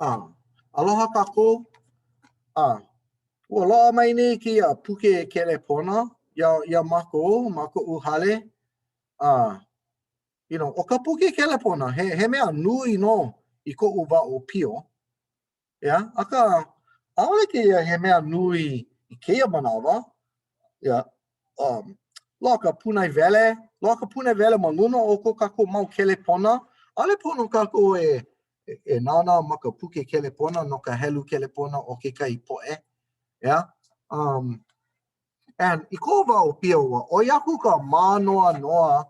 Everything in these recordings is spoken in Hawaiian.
Ah, aloha kākou. Ah, ua loaʻa mai nei kēia puke kelepona iā, iā mākou ma koʻu hale. Ah, you know, ʻo ka puke kelepona, he, he mea nui nō i koʻu wā ʻōpio. Yeah, akā, ʻaʻole kēia he mea nui i kēia manawa. Yeah, um, loaʻa ka pūnaewele, loaʻa ka pūnaewele ma luna o ko kākou mau kelepona. ʻAʻole pono kākou e, e, e nānā ma ka puke kelepona no ka helu kelepona o kekahi poʻe. Yeah. Um, and i koʻu wā ʻōpio, ua ʻoi aku ka mānoanoa,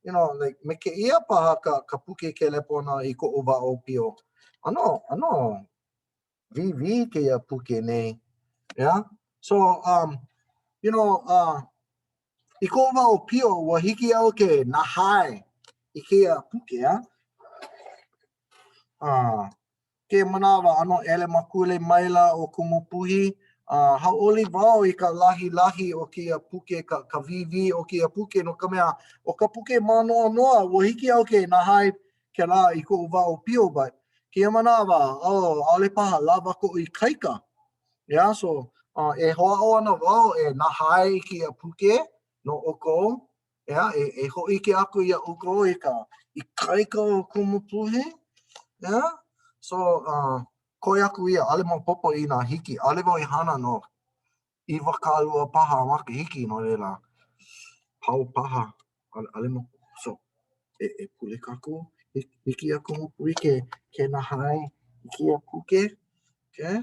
you know, like, me kēia paha ka, ka puke kelepona i koʻu wā ʻōpio. ʻAno, ʻano wīwī kēia puke nei. Yeah. So, um, you know, uh, i koʻu wā ʻōpio, ua hiki iaʻu ke nahae i kēia puke, yeah? Uh, Kēia manawa, ʻano ʻelemakule maila ʻo Kumu Puhi, a hauʻoli wau i ka lahilahi o kēia puke, ka, ka wīwī o kēia puke, no ka mea, ʻo ka puke mānoanoa, ua hiki iaʻu ke nahae kēlā i koʻu wā ʻōpio, but kēia manawa, oh, ʻaʻole paha lawa koʻu ikaika. Yeah, so, uh, e hoʻāʻo ana wau e nahae i kēia puke no ʻoukou, ʻEā, e, e hōʻike aku iā ʻoukou i ka ikaika o Kumu Puhi. ʻEā? So, uh, koe aku ia, ʻaʻole maopopo inā hiki, ʻaʻole wau i hana no 20 paha makahiki, no laila, pau paha, ʻaʻole maopopo. So, e, e pule kākou, hiki iā Kumu Puhi ke, ke nahae i kēia puke. Okay?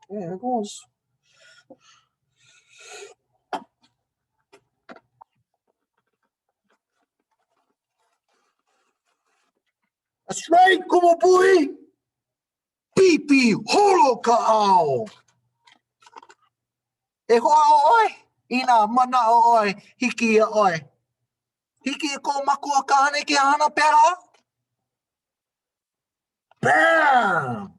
Okay, here goes. That's right, Kumu Puhi! Pipi holo ka ao! E hoʻāʻo ʻoe inā manaʻo ʻoe hiki iā ʻoe. Hiki i kou makua kāne ke hana pēlā? Bam!